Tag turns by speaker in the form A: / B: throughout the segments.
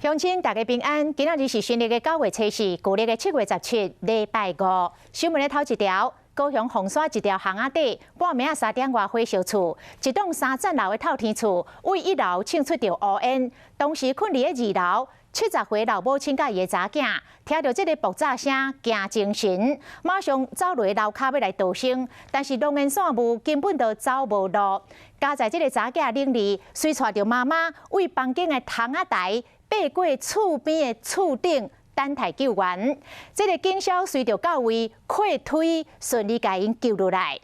A: 鄉親大家平安，今仔日是新曆的9月初4，舊曆的7月17，禮拜五。新聞的頭一條，高雄鳳山一條巷仔底，半暝仔3點外火燒厝，一棟三層樓的透天厝，位一樓衝出著烏煙，當時睏佇咧二樓70歲老母親佮伊的查囝，聽著這个爆炸聲，驚精神，馬上走落樓跤欲來逃生，但是濃煙散霧根本就走無路。佳哉這个查囝伶俐，隨帶著媽媽位房間的窗仔台爬過厝邊的厝頂，等待救援。這个警消隨著到位，擴梯順利共𪜶救落來。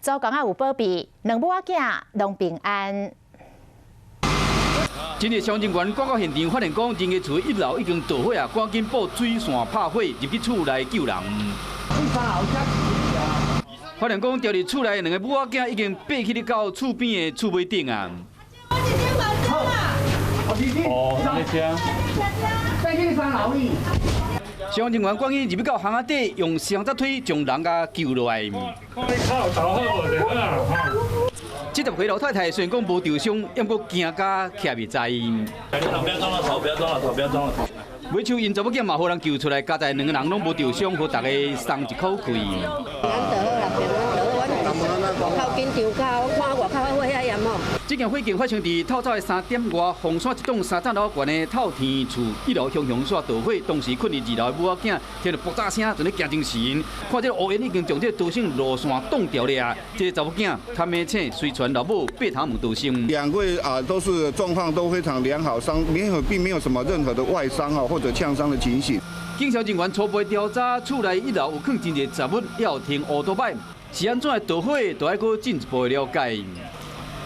A: 祖公仔有保庇，兩母仔囝攏平安。
B: 今日消防人員趕到現場，發現講人家厝一樓已經著火啊，趕緊布水線拍火入去厝內救人。發現講牢佇厝內兩个母仔囝已經爬起咧到厝邊的厝尾頂啊。
C: 哦，那車。
B: 消防人員趕緊入去到巷仔底，用雙節梯將人共救落來。70歲老太太雖然講無受傷，猶閣驚甲徛袂在。
C: 不要裝了頭，不要裝了頭，不要裝了頭。
B: 尾手𪜶查某囝嘛予人救出來，佳哉兩个人攏無受傷，予大家鬆一口氣。
D: 平安就好啦，平安就好。我較緊張較，我看外口火遐炎哦。
B: 這件火警發生佇透早的3點外，鳳山一棟三層樓懸的透天厝一樓熊熊煞著火，當時睏佇二樓的母仔囝聽著爆炸聲，就咧驚精神，看這个烏煙已經將這个逃生路線擋掉了啊！這个查某囝較明醒，隨傳老母爬窗門逃生。
E: 兩位啊都是狀況都非常良好，傷沒有並沒有什麼任何的外傷啊或者嗆傷的情形。
B: 警消人員初步調查，厝內一樓有囥真濟雜物，猶有停烏多擺，是按怎會著火，都愛閣進一步的了解。